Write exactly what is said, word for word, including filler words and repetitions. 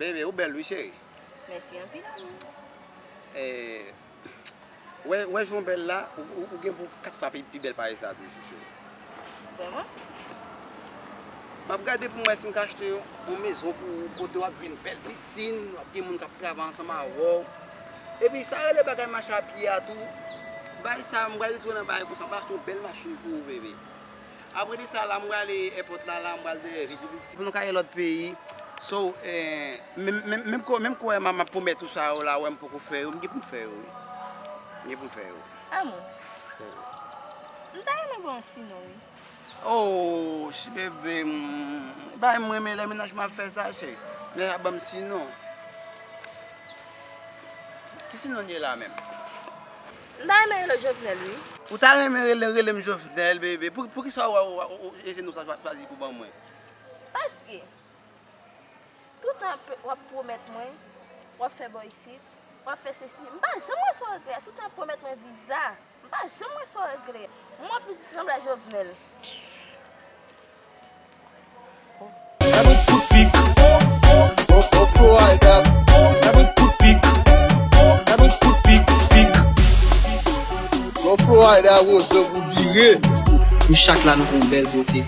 Bebe, ou bèl wi, cheri. Mèsi anpil, amou. Eh, wè, wè jan w bèl la, ou, ou, ou gen pou kat fwa pi, pi bèl pase sa toujou, cheri. Vrèman? M ap gade pou m wè si m ka achte yon, yon mezon pou ou, kote w ap jwenn bèl pisin, w ap gen moun k ap travay ansanm avè w. Epi sa rele bagay mache a pye a tou. Bagay sa, m pral retire nan bagay konsa, m pral achte yon bèl machin pou ou, bebe. Apre de sa, la, m prale èpòt la, la, m pral dèyè vizit. Pou nou ka ye lòt peyi. So, eh, menm, menm, menm kou, menm kou m ap pwomèt ou sa yo la, wè m poko fè yo, m gen pou m fè yo, wi. M gen pou m fè yo. Amou, m ta renmen ba w yon sinon, wi. Oh, si bebe, m, bay m renmen lè mennaj m ap fè sa, cheri. Men ap ban m sinon. Ki sinon ye la menm? M ta renmen rele w Jovenel, wi. Ou ta renmen rele, rele m Jovenel, bebe. Pou, pou ki sa w, w, w, w, e se non sa w chwazi pou ban mwen? Paske, toutan w ap pwomèt mwen, w ap fè bò isit, w ap fè sesi. M pa janm wè sa w regle. Toutan w ap pwomèt mwen viza. M pa janm wè sa w regle. Mwen plis sanble a Jovenel. Gad yon kout pik. Bon, bon, Florida. Gad yon kout pik. Gad yon kout pik, pik. Bon, Florida, gwo zòb ou vire. Nou chak la, nou gon bèl bote.